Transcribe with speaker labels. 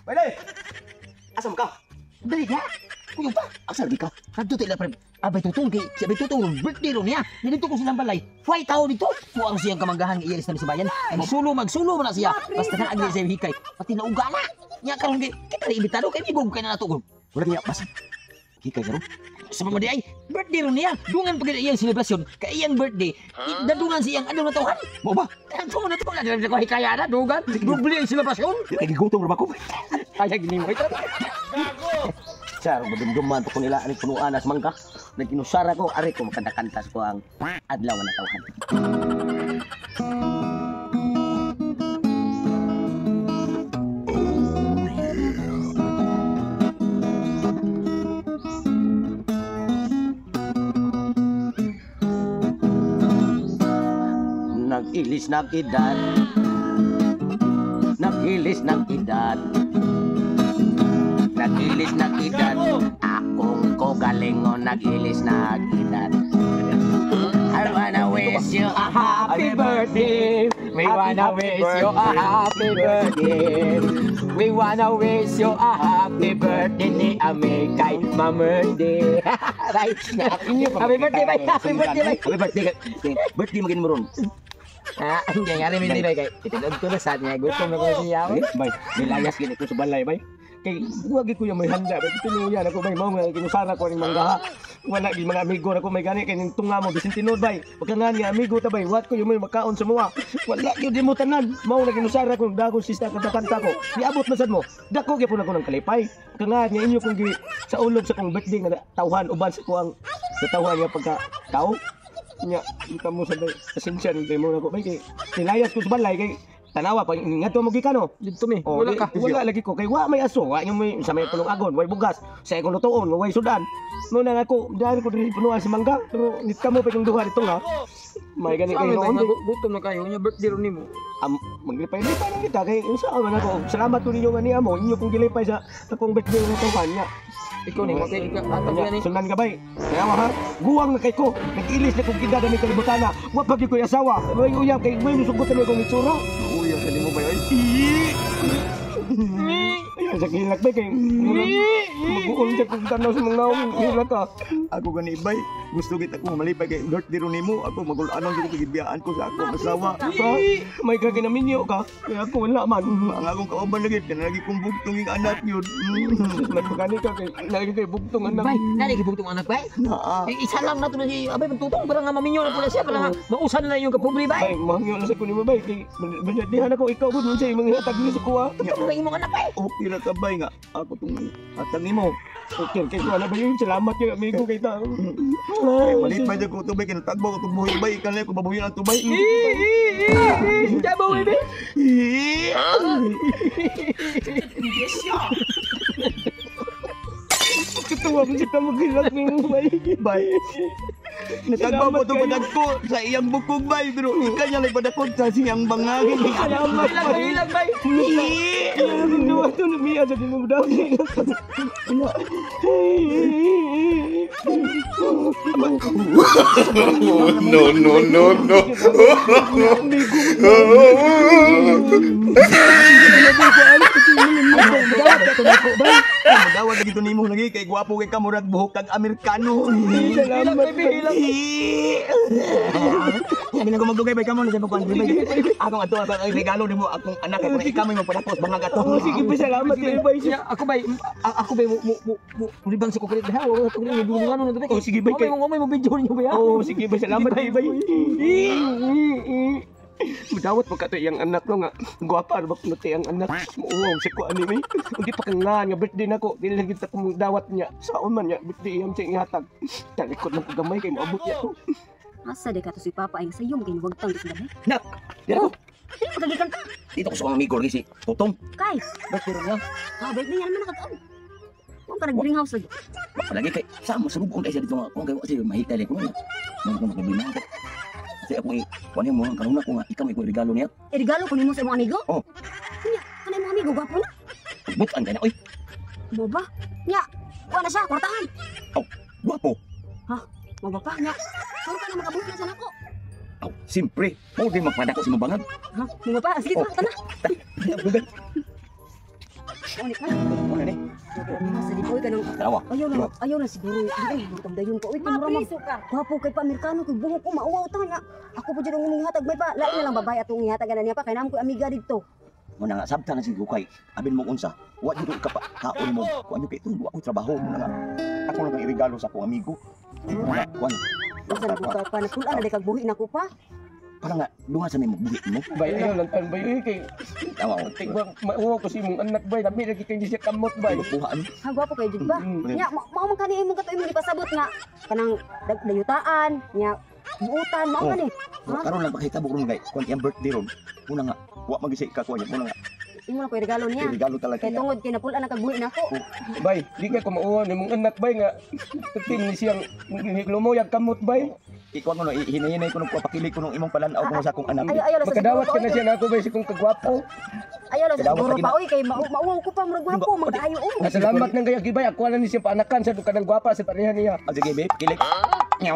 Speaker 1: Pwede! Asa mo ka?
Speaker 2: Dali ka. Kuyo pa.
Speaker 1: Asa lagi ka?
Speaker 2: Kadto tila pre. Abay tutong kay si Abay tutong birthday ron niya. Nidto ko silang balay. Five taon dito. Muang siyang kamanggahan nga iyalis namin sa bayan. Ay magsulo magsulo man na siya. Basta na agli sa hikay. Pati nauga na. Nya karon kay kita rin imbitado kay migog kay na nato.
Speaker 1: Wala niya, basta. Hikay ka ron?
Speaker 2: Sa mga di ay birthday ron niya. Dungan pa gid iyang selebrasyon kay iyang birthday. Dadungan siyang adlaw na tawhan.
Speaker 1: Mao ba?
Speaker 2: Tanto na to na dili ko hikaya na dugan. Doble ang selebrasyon.
Speaker 1: Kay gigutom ra ba ko?
Speaker 2: Ay gini mo ito.
Speaker 1: Sir, madumduman to ko nila ani punuan as mangga. Nagkinusara ko, ari ko makanta-kanta sa ko ang adlaw na tawhan. Nag-ilis ng edad. Nag-ilis ng edad. Nag-ilis ng edad. Akong kogalingon nag-ilis ng edad. I wanna wish you a happy birthday.
Speaker 2: We wanna wish you a happy birthday. We wanna wish you a happy birthday ni Amikay Mamerde. Right. Happy birthday, bay. Happy birthday, bay.
Speaker 1: Happy birthday. Birthday magin mo ron.
Speaker 2: Ah, hindi nga rin hindi bay kay. Itinog ko na sa niya. Gutom na ko siya.
Speaker 1: Eh, bay, nilayas gini ko sa balay, bay. Kay wag ko yung may handa, bay. Tinuyan ako, bay, mao nga kinusara ko ning manggaha. Wala gi mga amigo na ko may gani kay ning tunga mo bisin tinuod, bay. Pagka nga nga amigo ta, bay, wat ko yung may makaon sa mga. Wala gyud mo tanan. Mao na kinusara ko dagol sista kanta ko. Niabot man sad mo. Dako gyud ako ng kalipay. Pagka nga nga inyo kong gi sa ulob sa kong birthday nga tawhan uban sa ko ang natawhan nga pagka tao. Nya, kita mo sa bay. Pasensya ni kay mo na ko, bay, kay nilayas ko sa balay kay tanawa pa ngadto mo gikan no.
Speaker 2: Dito mi.
Speaker 1: Oh,
Speaker 2: Wala ka.
Speaker 1: Wala lagi ko kay wa may aso, wa yung may sa may pulong agon, way bugas, sa akong lutoon, way sudan. Mo na ako, dahil ko diri punuan sa mangga, pero nit kamo pa yung duha dito nga. May gani
Speaker 2: Sa
Speaker 1: kay
Speaker 2: amin, bay,
Speaker 1: noon.
Speaker 2: nga gutom na kayo. Nya birthday ron nimo.
Speaker 1: Am maglipay-lipay lang kita kay unsa man ako. Salamat ko ninyo nga niya mo, inyo kong gilipay sa akong birthday nga tawhan niya.
Speaker 2: Ikaw ni makay ika atag
Speaker 1: Nya,
Speaker 2: ni.
Speaker 1: Sundan ka bay. Kaya ha, guwang na kay ko. Nag-ilis na kong gidada ni kalibutana. Wa pa gyud ko'y asawa. Way uyab kay way musugotan mo kong itsura. Uyab ka nimo bay. Ay, si. Ay, sa kilak bay kay maguol sa kong tanaw sa mga naong hilak ka.
Speaker 3: Ako gani bay, gusto kita ko malipay kay birthday ron nimo. Ako magulanon ko gibiyaan ko sa akong asawa.
Speaker 1: Ha? May kaginaminyo ka. Kaya ako wala man.
Speaker 3: Ang akong kauban lagi kanang lagi kong bugtong yung anak yun.
Speaker 1: Man magani ka kay lagi kay bugtong anak.
Speaker 2: Bay, nari kay bugtong anak bay.
Speaker 3: Naa.
Speaker 2: Eh, isa lang nato na si Abay pagtutong para nga maminyo na pula siya para nga mausan na yung kapobre bay.
Speaker 1: Bay, mahangyo na sa kuno mo bay kay dihan ako ikaw gud unsa imong hatag ni sa kuha.
Speaker 2: Tutong na imong anak bay.
Speaker 3: Okay ra ka bay nga ako tong hatag nimo.
Speaker 1: Okay, kay ko na ba yun? Salamat kay amigo kay ta.
Speaker 3: Kay malipay jud ko to bay, kinatagbo ko tong buhi bay, kanay ko babuhi ang tubay.
Speaker 2: Jabo baby.
Speaker 1: Katuwa mo kita maghilak ni mo bay.
Speaker 3: Bay. Natagbo ko tong padagko sa iyang bukog bay, pero ikaw niya lay padakod sa siyang bangag.
Speaker 1: Salamat
Speaker 2: Hilag bay, hilag bay.
Speaker 1: Ginawa to lumiya sa di mo daw.
Speaker 4: No, no, no, no.
Speaker 3: Dawat lagi to nimo lagi kay gwapo kay ka murag buhok kag Amerikano.
Speaker 1: Salamat
Speaker 2: baby, hilag.
Speaker 3: Hindi na ko magdugay bay kamo na sa pagkuan bay. Akong ato akong ay regalo nimo akong anak kay kung ikaw may magpadakos bangag ato.
Speaker 1: Oh, sige pa, salamat kay bay.
Speaker 2: Ya, ako bay, ako bay mo mo mo mo libang sa kukulit ha. Wala to ni dungan ano to.
Speaker 1: Oh, sige, bay,
Speaker 2: May mo may mo video niyo bay.
Speaker 1: Oh, sige ba, salamat kay bay. Madawat mo ka to iyang anak no nga. Gwapa ra ba kuno te ang anak. Muuwang sa ko ani bay. Ug di pa ka nga nga birthday nako, dili lang kita kung dawat niya. Saon man niya birthday iyang sa ihatag. Talikod lang ko gamay kay moabot niya to.
Speaker 5: Asa de ka to si Papa ay sayong kay wagtang sa gabi.
Speaker 1: Nak, dira ko.
Speaker 5: Dili pagagikan ka.
Speaker 1: Dito ko sa akong amigo lagi si Tutong.
Speaker 5: Kay,
Speaker 1: Birthday ron niya.
Speaker 5: ah, birthday niya naman nakataon. Huwag ka nag-greenhouse house lagi.
Speaker 1: Palagi kay sa mo sulubong kay siya dito nga kung kay wa siya mahikay lay ko niya. Mo ko problema. Kasi ako eh, wala mo ang kanuna ko nga ikaw may ko regalo niya.
Speaker 5: E regalo ko nimo sa imong amigo.
Speaker 1: Oh.
Speaker 5: Nya, kanay imong amigo gwapo na.
Speaker 1: Butan kay na oy,
Speaker 5: Mo ba? Nya, kuha na siya, kwartahan.
Speaker 1: gwapo.
Speaker 5: Mo ba pa nya? Sure ka na makabuhi na sa nako.
Speaker 1: Aw, simpre, mo din magpadako si mabangag.
Speaker 5: Ha? Mo ba pa? Sige,
Speaker 1: Oh.
Speaker 5: tara, tara. Unik ha.
Speaker 3: Ano ni?
Speaker 5: Sa di ko kanang
Speaker 3: Dalawa.
Speaker 5: ayaw na, ayaw na siguro. Ay, butang dayon pa. Uy, kay mura mag gwapo kay pa Amerikano kay buhok ko mauwaw ta nga. Ako po jud ang imong ihatag bay pa. Lain na lang babae atong ihatag na niya pa kay naam ko amiga didto.
Speaker 3: Mo na nga sabta na siguro kay abin mo unsa. Wa jud ka pa kaon mo. Kuan kay itong wa ko trabaho mo na nga. Ako lang ang irigalo sa akong amigo. Mo na kuan.
Speaker 5: Unsa na ka pa napul-an na day kag buhi nako pa.
Speaker 3: Para nga duha sa nimo buhi mo.
Speaker 1: Bay, ayaw lang tan bay uy kay
Speaker 3: Tawa ko.
Speaker 1: tigwa mauwaw ko sa imong anak bay. Lami lagi kay di siya kamot bay.
Speaker 3: Buhaan.
Speaker 5: Ha, gwapo kay jud ba?
Speaker 1: Mm.
Speaker 5: Nya mao man kani imong kato imong gipasabot nga kanang dayutaan, nya buutan mao
Speaker 3: Oh.
Speaker 5: kani. Ha?
Speaker 3: Karon lang pakita ron kay kuan iyang birthday ron. Muna nga wa magisi ka kuan niya. Muna nga
Speaker 5: Imo lang ko regalo niya.
Speaker 3: regalo talaga
Speaker 5: Kay
Speaker 3: niya.
Speaker 5: tungod kay napul-an na kag buhi nako.
Speaker 1: Bay, di kay ko mauwaw nimong anak bay nga pati ni siyang lumuyag kamot bay.
Speaker 3: Ikuan ko no hinahinay ko nung pakilig ko nung imong palanaw ko sa akong anak.
Speaker 5: Ayaw ayaw lang sa
Speaker 1: Makadawat
Speaker 5: siguro
Speaker 1: ka na
Speaker 5: pa,
Speaker 1: siya nako bay si kong kagwapo.
Speaker 5: Ayaw lang sa
Speaker 3: Kadawat
Speaker 5: siguro
Speaker 3: ka
Speaker 5: pa oy kay mauwaw ko pa murag gwapo magkaayo oy.
Speaker 1: Salamat nang kaya gibay ako na ni siya paanakan sa kanang gwapa sa pareha niya.
Speaker 3: Ah, sige babe, kilig. Nyaw.